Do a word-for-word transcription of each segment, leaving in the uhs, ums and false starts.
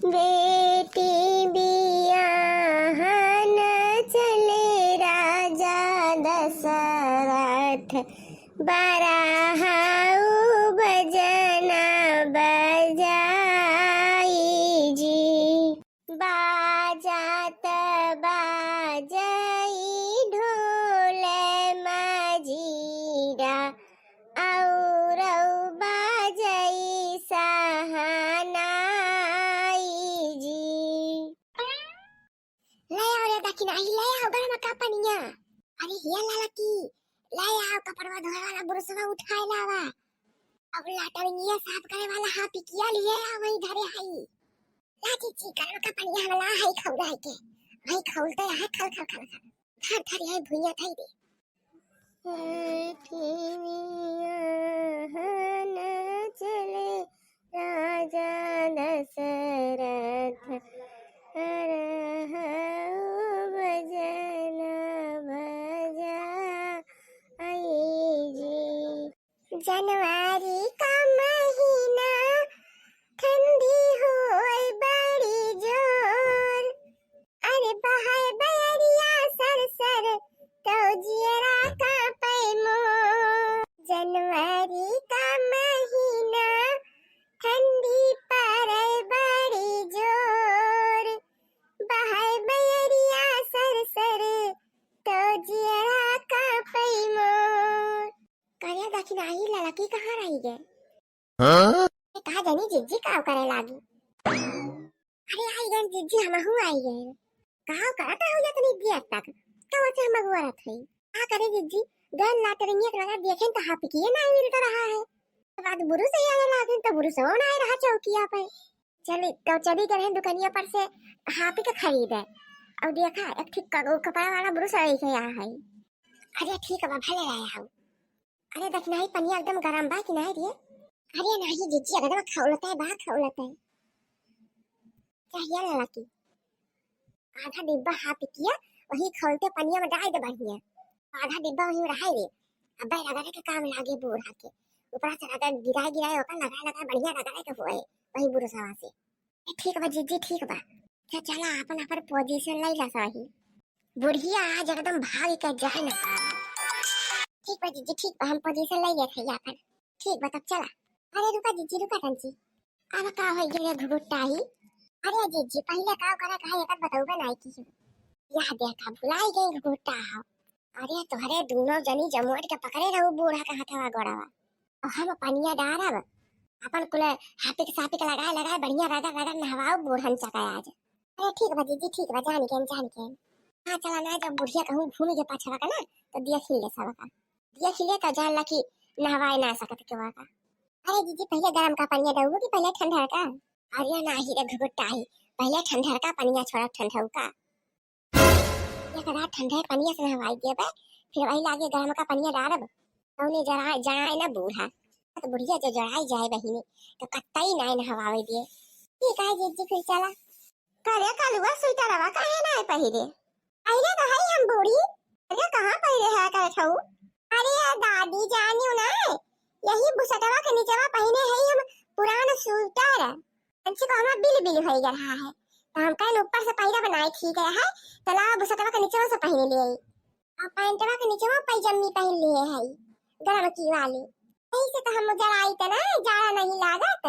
बेटी बियाहन चले राजा दशरथ, बरहाऊ बजना बजाई जी। बाजत बाजई ढोल मजीरा, औरौ बाजई सहनाई जी। ले आओ रे दखिनाही, ले आओ गरमका पनिया। अरे हिया ललकी, ले आओ कपड़वा धोए वाला बुरुसवा उठाए लावा। अब लाटरिंगिया साफ करे वाला हापिकिया लिए आओ, वही धरे हई। ला जीजी, गरमका पनिया वाला है खौला है के। वही खौलते है खल खल खल खल। धर धर यही भुइया धई दे। पृथ्वी आहन चले राजा दशरथ, बरहाऊ बजना बजाई जी। जनवरी का महीना, ठंडी होय बड़ी जोर। अरे बहाय बयरिया सर सर, तौ जियरा कांपे मोर। जनवरी का महीना, ठंडी पड़े बड़ी जोर। बहाय बयरिया सर सर, तौ जियरा कांपे मोर। करे दखिनाही ललकी कहाँ रहि गए? हाँ? ए, कहा जानी जिज्जी काव करे लागी। अरे आई गए जिज्जी, हमहू आई गए। काव करत रहो इतनी देर तक? कब से हम अगुअरत हई। का करे जिज्जी, गन लाटरिंगे के लगा देखेन तो हापिकिए ना मिलता रहा है। तो बाद बुरुस ही आने लागे तो बुरुस हो ना रहा चौकिया पे। चली, तो चली गए हैं दुकनिया पर से हापिक खरीदे। और देखा, एक ठीक क-, कपड़ा वाला बुरुस लेके आया है। अरे ठीक बा, भले रहे आओ। अरे दखिनाही पनिया एकदम गरम बा कि नाही रे? अरे नाही जिज्जी, एकदम खौलत है, बा खौलत है। चाहिए ललकी। आधा डिब्बा हापिकिया, वही खौलते पनिया में डाल दे बढ़िया। आधा डिब्बा वही रहाई रे। अबे रगड़े के काम लागे बूढ़ा के। ऊपर से रगड़ गिराए गिराए ओकर लगाए लगाए बढ़िया रगड़े के होए, वही बुरुसवा से। ए, ठीक बा जिज्जी, ठीक बा। अच्छा चला, अपन अपन पोजीशन ले ला सही। बुढ़िया आज एकदम भाग के जाए ना पावे। ठीक बा जिज्जी, ठीक बा, हम पोजीशन ले लेत हई अपन। ठीक बा, तब चला। अरे रुका जिज्जी, रुका तंची। अब का हो गया घुघुट्टा ही? अरे जिज्जी, पहले का करे कहा एक बतौबे नहीं की। यह देखा, भुलाई गई घुघुट्टा हो। अरे तोहरे दोनों जनी जमोट के पकड़े रहू बूढ़ा के हथवा गोड़वा। और हम पनिया डारब, अपन कुल हापिक सापिक लगाए लगाए बढ़िया रगड़ रगड़ नहवाओ बूढ़न चका आज। अरे ठीक बा जिज्जी, ठीक बा, जान के, जान के। हाँ चला ना, जब बुढ़िया कहूँ घूम के पाछवा का ना, तो देख ही ले सबका। देख ही ले तो जान ला कि नहवाए ना सकत के का। अरे जिज्जी, पहले गरम का पनिया डालबू कि पहले ठंडा का? अरे नाही रे घुघुट्टा ही, पहले ठंडा का पनिया छोड़ा, ठंडा का। एक रात ठंडे पनिया से नहवाई देबे, फिर वही लागे गरम का पनिया डालब। तौने जरा जाए ना बूढ़ा, तो बुढ़िया जो जराई जाए बहिनी, तो कत्तई नाय नहवावे दिए। ठीक है जिज्जी, फिर चला। करे कलुआ स्वेटरवा काहे नाय पहिरे? पहिरे तो है हम बूढ़ी। अरे कहाँ पहिरे है करे छऊ? अरे दादी जानियो ना, यही बुसटवा के नीचवा पहिने है हम पुरान स्वेटर। अंशी को हमार बिल बिल होई गया रहा है, तो हम कहन ऊपर से पहिरा बनाए ठीक है, है तो लाओ बुसटवा के नीचे से पहिने ले आई। और पैंटवा के नीचे पैजामी पहन लिए है गरम की वाली, यही से तो हम जराई तना जाड़ा नहीं लागत।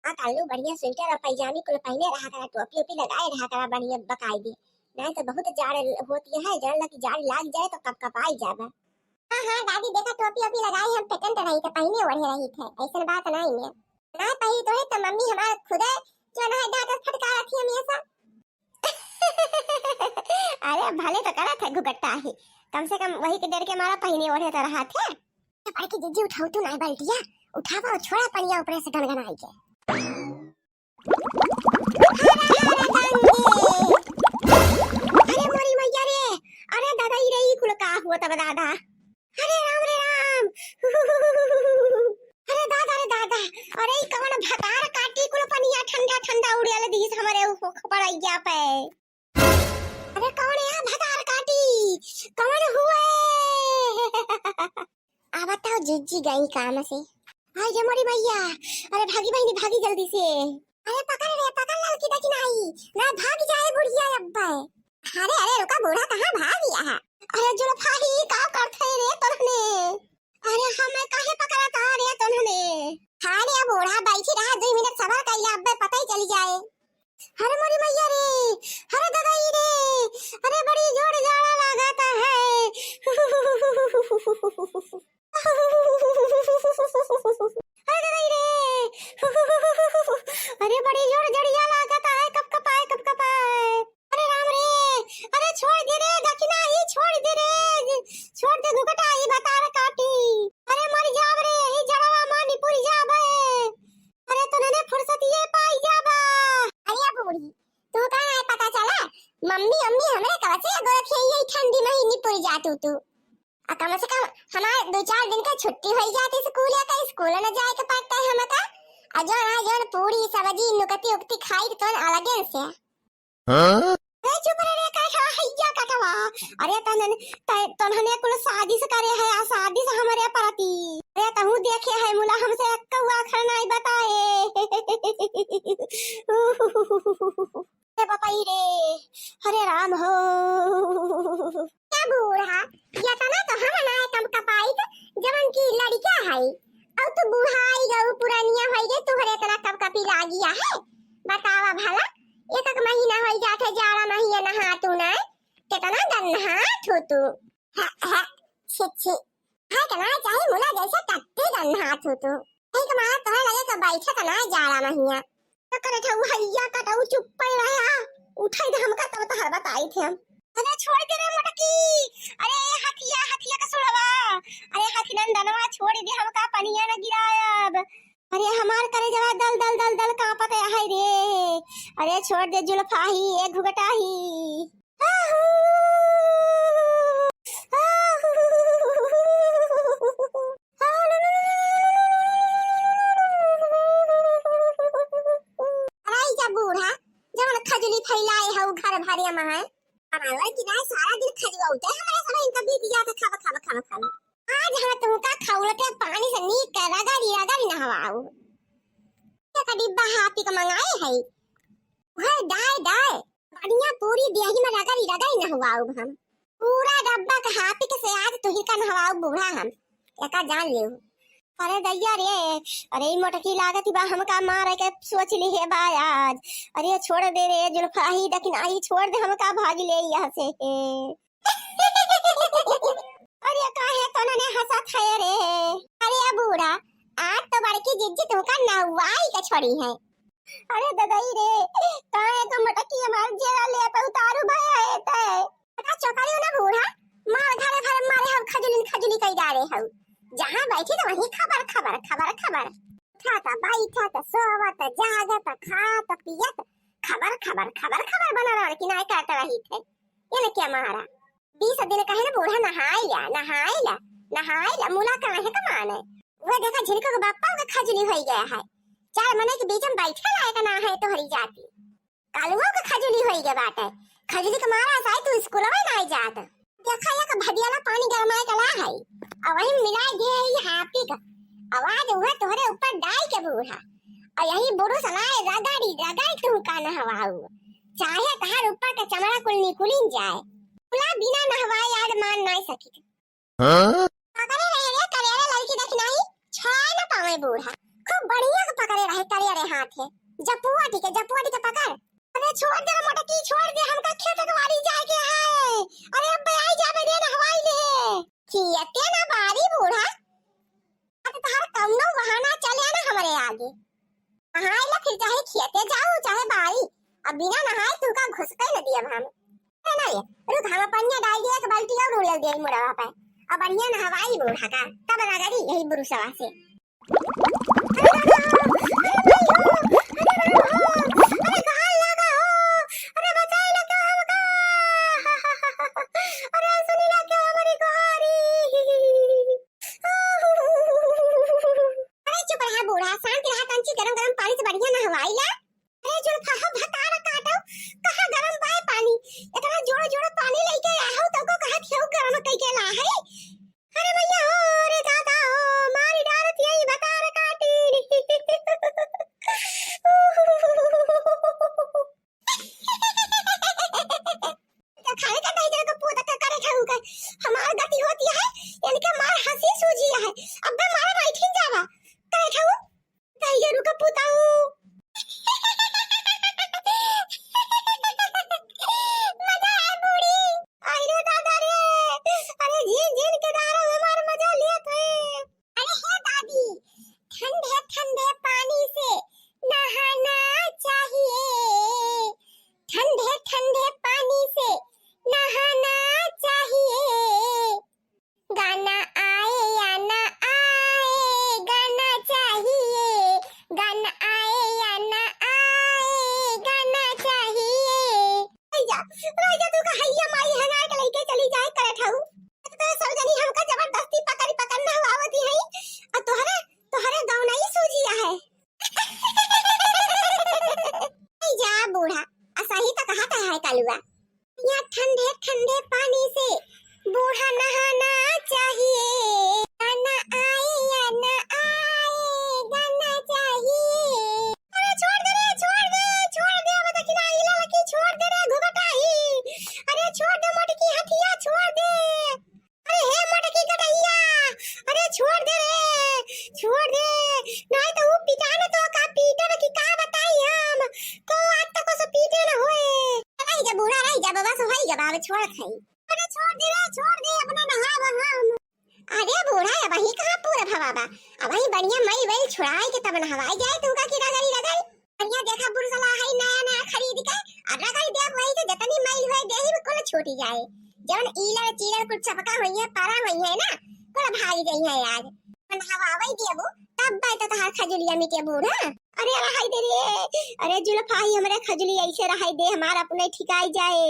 आ कालू बढ़िया स्वेटर और पैजामी कुल पहने रहा करा, टोपी ओपी लगाए रहा करा बढ़िया बकायदे, नहीं तो बहुत जाड़ होती है, जान ला कि जाड़ लाग जाए तो कप कपाई जाबे। हाँ, हाँ, दादी, देखा, टोपी ओपी लगाई हम, पेटन तो नहीं, तो पहिने ओढ़े रही थे, ऐसन बात नहीं है। ना पहिरी तो है, तो मम्मी हमारे खुदे जो ना है, दांत फटकारत थी हमेशा। अरे, भले तो करत है घुघुट्टा ही, कम से कम वही के डर के मारा पहिने ओढ़े तो रहा थे। ये पड़ के जिज्जी उठाऊ तू ना बल्टिया, उठावा और छोड़ा पनिया ऊपर से गनगनाई के। हरा हरा गंगे। अरे मोरी मैया रे, अरे दादा, ई रे, ई कुल का हुआ तब दादा? अरे राम रे राम। अरे दादा रे दादा, अरे ई कवन भतार काटी कुल पनिया ठंडा ठंडा उड़ेल दीस हमरे ऊपर खपड़ैया पे। अरे कौन या भतार काटी, कौन हुए? आ बताओ, जिज्जी गई काम से। हाय रे मोरी मैया, अरे भागी बहिनी, भागी जल्दी से। अरे पकड़ रे, पकड़ ललकी, देखी बूढ़ा कहाँ भाग गया है? अरे जुल्फा ही का करत है रे तोहने? अरे हमें काहे पकड़त है रे तोहने? हाँ रे बूढ़ा, बैठी रहा, दुइ मिनट सबर कइला, अब्बे पता ही चली जाए। अरे मोरी मैया रे, अरे ददाई रे, अरे बड़ी जोर जाड़ा लागत है। अरे ददाई रे, अरे बड़ी जोर जड़िया लागत है, कप कपाए, कप कपाए। अरे राम रे, अरे छोड़ दे रे, दखिना ही छोड़ दे रे, छोड़ दे घुघटा ही भतार काटी। अरे मर जाब रे, ई जड़वा मा निपुर जाबे। अरे तोहने फुर्सत ये पाई जाबा। अरे बूढ़ी, तू का नाहीं पता चला? मम्मी, मम्मी हमरे कब से गोरत है, यही ठंडी महीनी पुर जा तू, तू। आ कम से कम हमार दो चार दिन का छुट्टी होई जाती स्कूल या का, स्कूल न जाए के पड़ता है हमका। आ जौन, आ जौन पूरी सब्जी नुकती उकती खाई तो अलगे से। हाँ? ए, चुप रह रे, का, का, हैया कटवा। अरे तनन, त-, तोहने कुल साजिश करे है, आ साजिश हमरे प्रति। अरे तहू देखे है, मुला हमसे कौआ खर नाई बताए। अरे बापाई रे, अरे राम हो। क्या बूढ़ा, यतना तो हम ना कम कपाइत, जवन की लड़िका है। अब तू बुढ़ाई गऊ, पुरानिया होई गई, तुहरे इतना कप कपी लागिया है। बतावा भला, एक एक महीना होई जात है, जाड़ा महीना नहा तू ना, कितना गन्हात हो तू। है, है, छी, छी। है कना चाहे मुला जैसे कत्ती गन्हात हो तू। एक मार तोहरे लगे के बैठे तना जाड़ा महीना। तो करे थे, "उ हैया कटऊ चुप्पे रहा, उठाई दे हमका तब तोहर बताई थे हम।" अरे छोड़ दे रे मटकी, अरे हथिया, हथिया का सुड़वा, अरे हथी नंदनवा छोड़ दे हमका पनिया न गिरायब। अरे हमार करेजवा दल दल दल दल कांपत है रे। अरे छोड़ दे जुल्फा ही, ए घुघटा ही। आहू, आहू। अरे जा बूढ़ा, जवन खजुली फैलाए हऊ घर भरिया में है। हमारे कि ना सारा दिन खजुआउते हमारे सब इनका बीत जाता खावा, खावा, खावा, खावा। आज हम तुमका खौलते पानी से नीक के रगड़ी, रगड़ी नहवाऊ। एक डिब्बा हाथी के मंगाए है। वह डाय, डाय, बढ़िया पूरी देही में रगड़ी, रगड़ी नहवाऊ हम। पूरा डब्बा के हाथी के से आज तुही का नहवाऊ बूढ़ा हम। एका जान लेऊ। अरे दैया रे, अरे ई मोटकी लागत बा हमका मारे के सोच ली है बा आज। अरे छोड़ दे रे जुल्फा ही, लेकिन आई छोड़ दे हमका, भाग ले यहाँ से। अरे काहे तोहने हंसत है रे? अरे बूढ़ा, आज तो बड़की जिज्जी तुमका नहवाई के छोड़ी है। अरे ददई रे, काहे का मोटकी हमार जेरा ले पे उतारू भय है ते? पता चोकरी ना बूढ़ा, मार घरे भरे मारे हम खजुलिन खजुली कई डारे हऊ। जहाँ बैठी तो वहीं खबर, खबर, खबर, खबर। उठा था, बैठा था, सोवा था, जागा था, खा था, पिया था, खबर, खबर, खबर, खबर बना रहा कि ना करता रही थे। ये ना क्या मारा? बीस दिन कहे ना बूढ़ा नहाइला, नहाइला, नहाइला, मुला काहे का माने? वो देखा झिनका के बापा के खजुली होई गया है। चार मने के बीच में बैठे लायक ना है तोहरी जाति। कालुओ के खजुली होई गया बाटे। खजुली के मारा साई तू स्कूलवे ना जात। देखा एक भदियाला पानी गरमाए के ला है। और वही मिला दे ई हापी का। आवाज हुआ तोहरे ऊपर डाई के बूढ़ा। और यही बुरुस लाए रगड़ी, रगड़ी तू का नहवाऊ। चाहे तहार ऊपर के चमड़ा कुल निकुलिन जाए। मुला बिना नहवाए आज मान नाई सकित। हाँ? पकड़े रहे रे, करिया रे लड़की देख नहीं, छोड़ न पावे बूढ़ा। खूब बढ़िया के पकड़े रहे, करिया रे हाथ है। जपुआ टी के, जपुआ टी के पकड़। अरे छोड़ दे रे मोटकी, छोड़ दे, हमका खेत के बारी जाए के है। अरे अब आई जाबे रे, नहवाई ले। खेते ना बारी बूढ़ा। अब तहार कौनो बहाना चले ना हमरे आगे। नहाए ला फिर चाहे खेते जाऊ, चाहे बारी। अब बिना नहाए तुमका घुसके न दियब हम। है ना ये? रुक, हम पनिया डाल दिया, एक बाल्टी और ले दिया मुड़वा पे। अब बढ़िया नहवाई बूढ़ा का, तब ना करी यही बुरुसवा से। अरे बाबा हो, अरे भाई हो, अरे राम हो, अरे गोहार लागा हो, अरे बचाई ना तो हमका। अरे सुनी ना क्या हमारी गोहारी। अरे चुप रहा बूढ़ा, शांत रहा, तंची गरम गरम पानी से बढ़िया नहवाई ला। अरे जुल्फा हो भतार काटो, कहाँ गरम बाय पानी? इतना जोड़ जोड़ पानी लेके आहो तो को कहा क्यों गरम कई के ला है? अरे भैया हो, अरे दादा हो, मारी डारत यही भतार काटी। या ठंडे ठंडे पानी से बूढ़ा नहाना चाहिए। या ना आए, या ना आए, गाना चाहिए। अरे छोड़ दे रे, छोड़ दे, छोड़ दे, अब देखी ना, ई लड़की छोड़ दे रे, घुघटाही। अरे छोड़ दे मोटकी हथिया, छोड़ दे। अरे हे मोटकी कटैया, अरे छोड़ दे रे, छोड़ दे, नहीं तो वो पिटान तो का पीटन की का बताई हम, को आज तक उसे पीटे न होए। रही जा बूढ़ा, रही जा बाबा, सो होई जा बाबा, छोड़ खाई। अरे छोड़ दे रे, छोड़ दे, अपना नहावा हम। अरे बूढ़ा, अबहीं कहाँ पूरा भवा बा, अबहीं बढ़िया मइल वइल छुड़ाई के तब नहवाई जाए, तू का की रगड़ी रगड़ी। बढ़िया देखा बुरसला है नया नया खरीद के, और रगड़ी देब वही तो जतनी मइल हुए देही में कुल छूटी जाए। जवन ईलड़ चीलड़ कुल चपका हुई है, परा हुई है ना, कुल भाग जाई है आज। नहवावई देबू, तब बे तो तहार खजुलिया मिटे बूढ़ा। अरे रहाई दे रे, अरे जुल्फा ही हमरे खजुली ऐसे रहाई दे, हमार अपने ठिकाई जाए।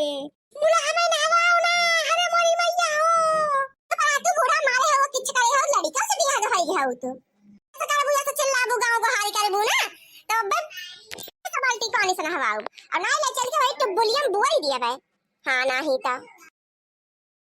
बोला हमें नहवाओ ना, अरे मोरी मैया हो। तो बड़ा तू बूढ़ा मारे हो, किच करे हो, लड़का से बियाह होई हो तू। तो करबू या तो चिल्लाबू गाँव गोहारी करबू ना, तो अब तो बाल्टी पानी से नहवाऊ। और ना ले चल के वही टुब्बुलियम बुआई दिया बे। हाँ, नाही तो।